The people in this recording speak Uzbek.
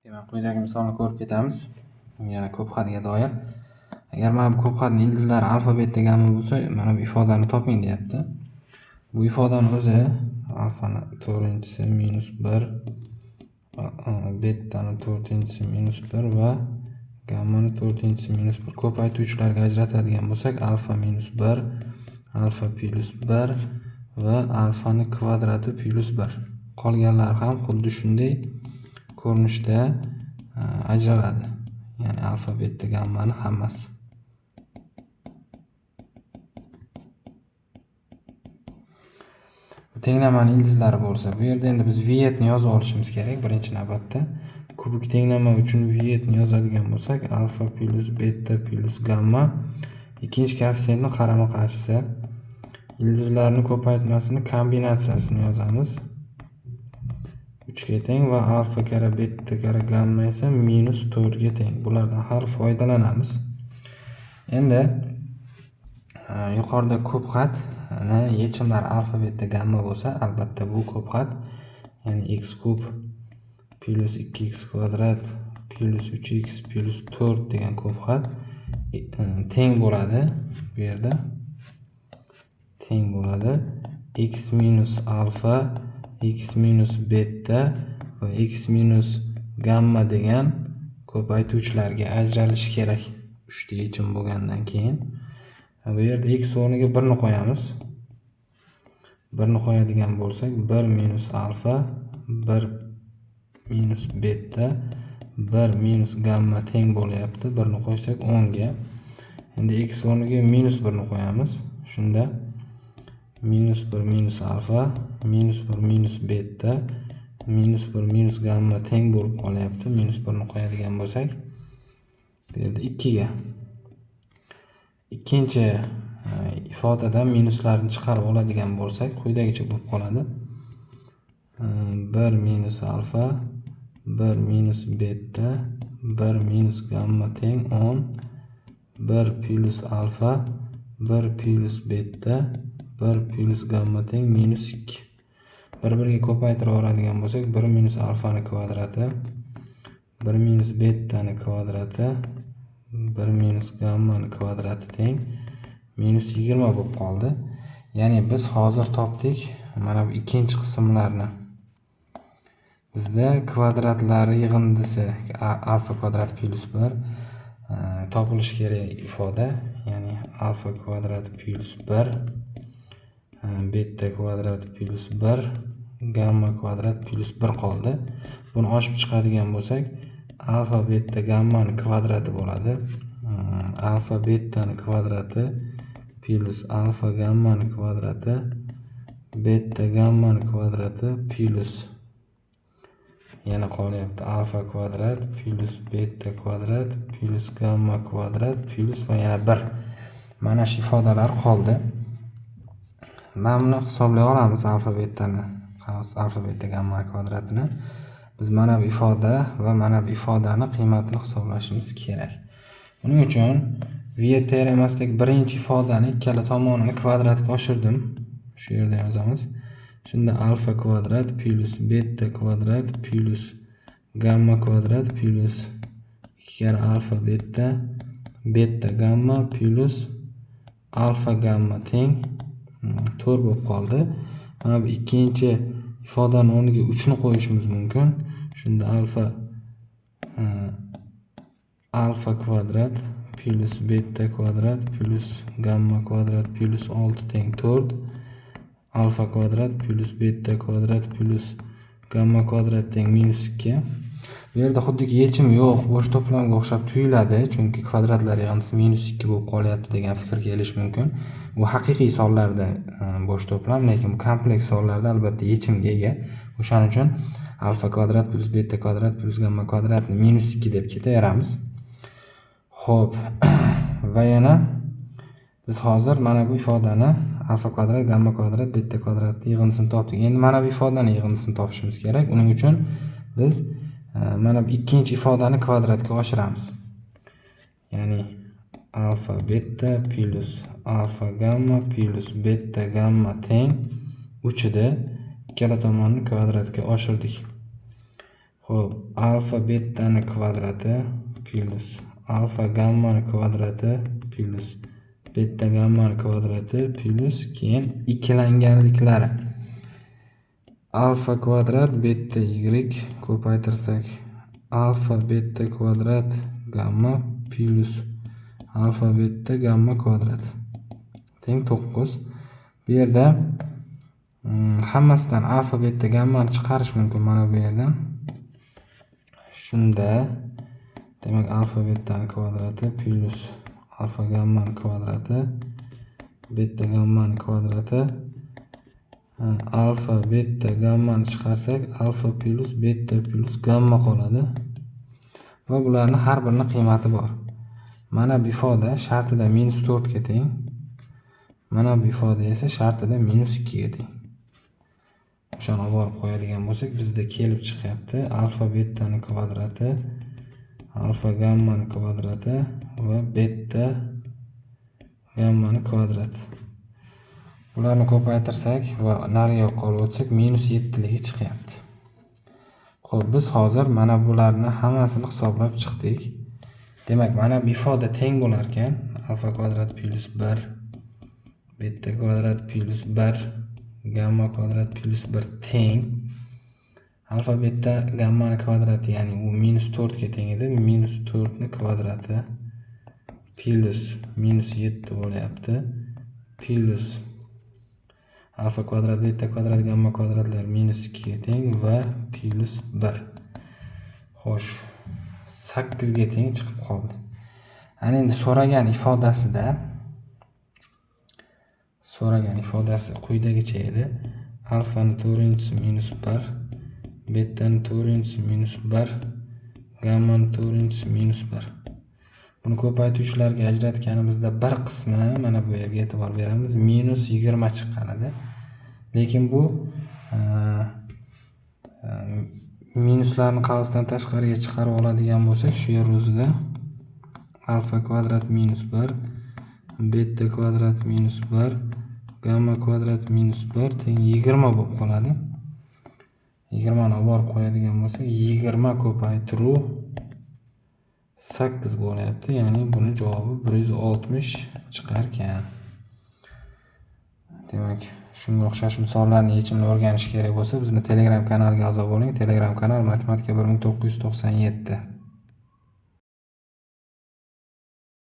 Demak, quyidagi misolni ko'rib ketamiz. Yana ko'p hadga doir. Agar mana bu ko'p hadning ildizlari alfa, beta, gamma bo'lsa, mana bu ifodani toping deyapti. Bu ifodani o'zi alfani to'rtinchisi minus 1, betani to'rtinchisi minus 1 va gammani to'rtinchisi minus 1 ko'paytuvchilarga ajratadigan bo'lsak, alfa minus 1, alfa plus 1 va alfani kvadrati plus 1. Qolganlari ham xuddi shunday ko'rinishda ajraladi. Ya'ni alfa, beta, gammani hammasi. Bu tenglamani ildizlari bo'lsa, bu yerda endi biz Vietni yozib olishimiz kerak birinchi navbatda. Kubik tenglama uchun Vietni yozadigan bo'lsak, alfa plus beta plus gamma ikkinchi koeffitsiyentni qarama-qarshisi. Ildizlarni ko'paytmasini kombinatsiyasini yozamiz. 3 ga teng va alfa karra beta karra gamma esa minus 4 ga teng. Bulardan hali foydalanamiz. Endi yuqorida ko'p xatni yechimlari alfa, beta, gamma bo'lsa, albatta bu ko'p xat, ya'ni x kub plus 2x kvadrat plus 3x plus 4 degan ko'p xat teng bo'ladi. Bu yerda teng bo'ladi x minus alfa, x minus beta va x minus gamma degan ko'paytuvchilarga ajralishi kerak. 3 ta yechim bo'lgandan keyin bu yerda x o'rniga 1 ni qo'yamiz. 1 ni qo'yadigan bo'lsak, 1 minus alfa, 1 minus beta, 1 minus gamma teng bo'lyapti. 1 ni qo'ysak 10 ga. Endi x o'rniga minus 1 ni qo'yamiz. Shunda minus 1 minus alfa, minus 1 minus beta, minus 1 minus gamma teng bo'lib qolyapti. Minus 1 ni qo'yadigan bo'lsak, bu yerda 2 ga. Ikkinchi ifodadan minuslarni chiqarib oladigan bo'lsak, quyidagicha bo'lib qoladi. 1 minus alfa, 1 minus beta, 1 minus gamma teng 10, 1 plus alfa, 1 plus beta, 1 plus gamma teng minus 2. Bir-biriga ko'paytirib oladigan bo'lsak, 1 minus alfani kvadrati, 1 minus betani kvadrati, 1 minus gammani kvadrati teng minus 20 bo'lib qoldi. Ya'ni biz hozir topdik mana bu ikkinchi qismlarni. Bizda kvadratlari yig'indisi alfa kvadrat plus 1 topilishi kerak ifoda, ya'ni alfa kvadrat plus 1, beta kvadrat plus 1, gamma kvadrat plus 1 qoldi. Buni oshib chiqadigan bo'lsak, alfa beta gammani kvadrati bo'ladi. Alfa betani kvadrati plus alfa gammani kvadrati beta gammani kvadrati plus yana qolyapti alfa kvadrat plus beta kvadrat plus gamma kvadrat plus va yana 1. Mana shu ifodalar qoldi. Mana buni hisoblay olamiz alfa betani, alfa beta gamma kvadratini. Biz mana bu ifoda va mana bu ifodani qiymatini hisoblashimiz kerak. Buning uchun Viet teoremasidagi birinchi ifodani ikkala tomonini kvadratga oshirdim. Shu yerda yozamiz. Shunda alfa kvadrat plus beta kvadrat plus gamma kvadrat plus 2 karra alfa beta beta gamma plus alfa gamma teng 4 bo'lib qoldi. Mana bu ikkinchi ifodani o'rniga 3 ni qo'yishimiz mumkin. Shunda alfa kvadrat plus beta kvadrat plus gamma kvadrat plus 6 teng 4, alfa kvadrat plus beta kvadrat plus gamma kvadrat teng minus 2. Bu yerda xuddiki yechim yo'q, bo'sh to'plamga o'xshab tuyuladi, chunki kvadratlar yig'indisi minus 2 bo'lib qolyapti degan fikr kelishi mumkin. Bu haqiqiy sonlarda bo'sh to'plam, lekin bu kompleks sonlarda albatta yechimga ega. O'shaning uchun alfa kvadrat plus beta kvadrat plus gamma kvadratni minus 2 deb ketaveramiz. Xo'p, va yana biz hozir mana bu ifodani alfa kvadrat, gamma kvadrat, beta kvadratni yig'indisini topdik. Endi mana bu ifodani yig'indisini topishimiz kerak. Uning uchun biz mana bu ikkinchi ifodani kvadratga oshiramiz. Ya'ni alfa beta plus alfa gamma plus beta gamma teng 3 edi. Ikkala tomonni kvadratga oshirdik. Xo'p, alfa betani kvadrati plyus alfa gammani kvadrati plyus beta gammani kvadrati plyus keyin ikkilanganliklari. Alfa kvadrat beta y ko'paytirsak alfa beta kvadrat gamma plyus alfa beta gamma kvadrat teng 9. Bu yerda hammasidan alfa beta gammani chiqarish mumkin mana bu yerdan. Shunda demak alfa betani kvadrati plyus alfa gammani kvadrati beta gammani kvadrati alfa beta gammani chiqarsak alfa plyus beta plyus gamma qoladi. Va bularni har birini qiymati bor. Mana bu ifoda shartida -4 ga teng. Mana bu ifoda esa shartida -2 ga teng. O'shani olib borib qo'yadigan bo'lsak, bizda kelib chiqyapti alfa betani kvadrati, alfa gammani kvadrati va beta gammani kvadrati. Bularni ko'paytirsak va nari yoqqa olib o'tsak -7 ligi chiqyapti. Xo'p, biz hozir mana bularni hammasini hisoblab chiqdik. Demak, mana bu ifoda teng bo'lar ekan alfa kvadrat plyus 1 beta kvadrat plyus 1 gamma kvadrat plyus 1 teng alfa beta gammani kvadrati, ya'ni u -4 ga teng edi. -4 ni kvadrati plyus -7 bo'lyapti. Plyus alfa kvadrat beta kvadrat gamma kvadratlar -2 ga teng va plyus 1. Xo'sh, 8 ga teng chiqib qoldi. Ana endi so'ragan ifodasi quyidagicha edi. Alfani 4-chisi -1, betani 4-chisi -1, gammani 4-chisi -1. Buni ko'paytuvchilarga ajratganimizda bir qismi, mana bu yerga e'tibor beramiz, -20 chiqqan edi. Lekin bu minuslarni qavsdan tashqariga chiqarib oladigan bo'lsak, shu yer o'zida alfa kvadrat -1, beta kvadrat -1, gamma kvadrat -1 teng 20 bo'lib qoladi. 20 ni olib borib qo'yadigan bo'lsak, 20 ko'paytiruv 8 bo'lyapti. Ya'ni buni javobi 160 chiqar ekan. Demak, shunga o'xshash misollarni yechimini o'rganish kerak bo'lsa, bizni Telegram kanaliga a'zo bo'ling. Telegram kanal Matematika 1997.